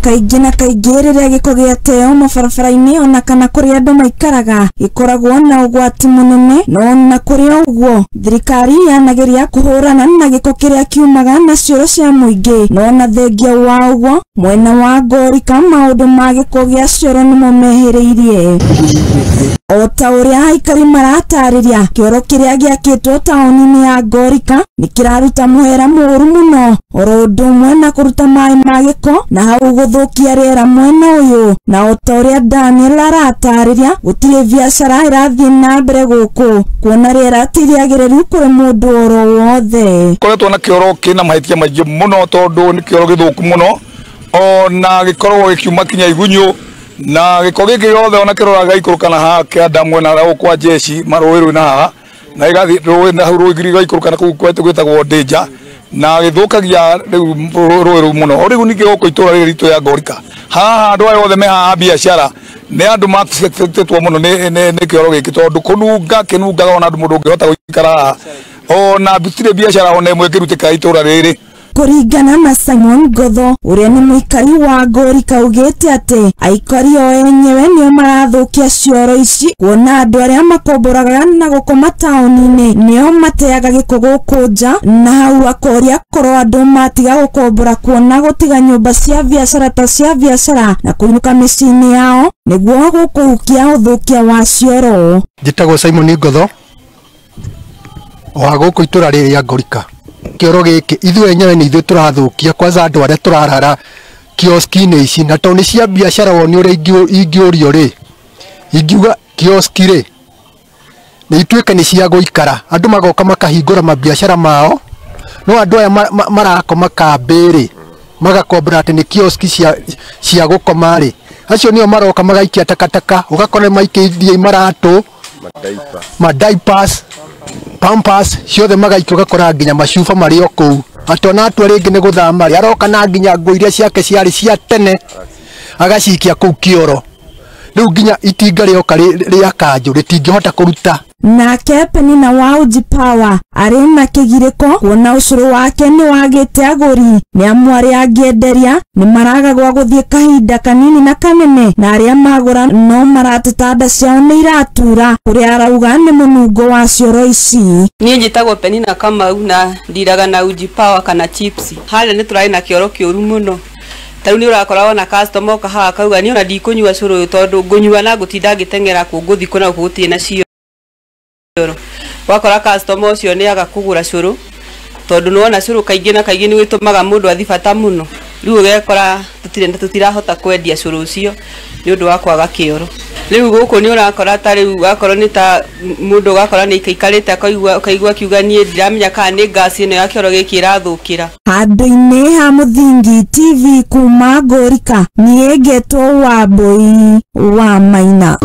Kaingĩ na kaingĩ rĩrĩa gĩko gĩateo mabarabara-inĩ ona kana kũrĩa andũ maikaraga gĩkoragwo na ũgwati mũnene, no na kũrĩ ũguo thirikari yanageria kũhũrana na gĩko kĩrĩa kiumaga na cioro cia mũingĩ, no na thengia wa ũguo mwena wa Ngorika maũndũ ma gĩko gĩa cioro nĩmo mehĩrĩirie. O ta ũrĩa aikari maratarĩria, kĩoro kĩrĩa gĩakĩtwo taũni-inĩ ya Ngorika nĩ kĩraruta mũhera mũũru mũno, oro ũndũ ũmwe na kũruta maĩ ma gĩko na hau gũthũkia rĩera mwena ũyũ. Na o ta ũrĩa Daniel aratarĩria, gũtirĩ biacara ĩrathiĩ na mbere gũkũ kuona rĩera ti rĩagĩrĩru kũrĩ mũndũ oro wothe. Koretwo na kĩoro kĩna mahĩtia maingĩ mũno tondũ nĩ kĩoro gĩthũku mũno, ona gĩkoragwo gĩkiuma kinya igunyũ, na gĩko gĩkĩ gĩothe ona kĩroraga ikũrũka na haha kĩanda mwena ũrĩa kwa jeshi marũĩ rũĩ na haha na gĩgathiĩ rũĩ na hau rũĩ gĩgaikũrũka na kũu gwĩtagwo Danger, na gĩthũkagia rĩu rũĩ rũu mũno. O rĩu ningĩ gũkũ itũũra rĩrĩ ritũ ya Ngorika haha andũ aya othe me haha biacara nĩ andũ matetwo mũno nĩ kĩoro gĩkĩ tondũ kũnunga kĩnungaga ona andũ mũndũ ũngĩhota gũikara haha, ona gũtirĩ biacara ona ĩmwe ĩngĩrutĩka itũũra rĩrĩ. Kũringana na Simon Ngotho ũrĩa nĩ mũikari wa Ngorika augĩte atĩ aikari o enyewe nĩo marathũkia cioro ici, kuona andũ arĩa makomboraga na gũkoma taũni-inĩ nĩo mateaga gĩko gũkũ nja, na hau akoria korwo andũ matiga gũkombora kuona gũtiga nyũmba cia biacara ta cia biacara na kũinũka mĩciĩ-inĩ yao nĩguo gũkũhukia ũthũkia wa cioro. Njĩtagwo Simon Ngotho wa gũkũ itũũra rĩrĩ rĩa Ngorika. Kĩoro gĩkĩ ithuĩ enyewe nĩ ithuĩ tũrathũkia, kwanza andũ arĩa tũrarara kioski-inĩ ici, na tondũ nĩ cia biacara woni ũrĩa ingĩũrio rĩ, ingiuga kioski rĩ nĩ ituĩke nĩ cia gũikara, andũ magoka makahingũra mabiacara mao, no andũ aya marakoma kambĩ rĩ magakombora atĩ nĩ kioski cia gũkoma rĩ, acio nĩo maroka magaikia takataka, ũgakora maikĩirie maratũ, madiapers, pampers ciothe magaikia, ũgakora nginya macuba marĩ o kũu. Atĩ ona atua rĩngĩ nĩ gũthama rĩ, aroka na nginya nguo iria ciake ciarĩ cia tene agacikia kũu kĩoro. Rĩu nginya itinga rĩoka rĩa kanjũ rĩtingĩhota kũruta. Nake Penina wa Uji Power arĩ na kĩgirĩko kuona ũcũrũ wake nĩ wagĩte agũri, nĩ amu arĩa angĩenderia nĩ maraga gwa gũthiĩ kahinda kanini na kanene, na arĩa magũra no marateta nda ciao nĩ iratura, kũrĩa arauga nĩ mũnungo wa cioro ici. Niĩ njĩtagwo Penina Kamau na ndiraga na Uji Power kana chips. Harĩa nĩ tũrarĩ na kĩoro kĩũru mũno. Ta rĩu nĩ ũrakora wona customer oka haha akauga niĩ ona ndikũnyua cũrũ ũyũ tondũ ngũnyua na ngũtinda ngĩteng'era kũ ngũthiĩ kũ na gũkũ gũtirĩ na cioro. Wakora customer ũcio nĩ aga kũgũra cũrũ tondũ nĩwona cũrũ kaingĩ na kaingĩ nĩ wĩtũmaga mũndũ athiĩ bata mũno. Rĩu ũgekora tũtirahota kwendia cũrũ ũcio nĩ ũndũ wa kwaga kĩoro. Rĩu gũkũ nĩ ũrakora ta rĩu akorwo nĩ ta mũndũ ũgakora nĩ aikarĩte akaigua akiuga niĩ ndiramenya kana nĩ ngasi ĩno ya kĩoro gĩkĩ ĩrathũkĩra. Handũ-inĩ ha Mũthingi TV kuma Ngorika, niĩ ngetwo Wambui wa Maina.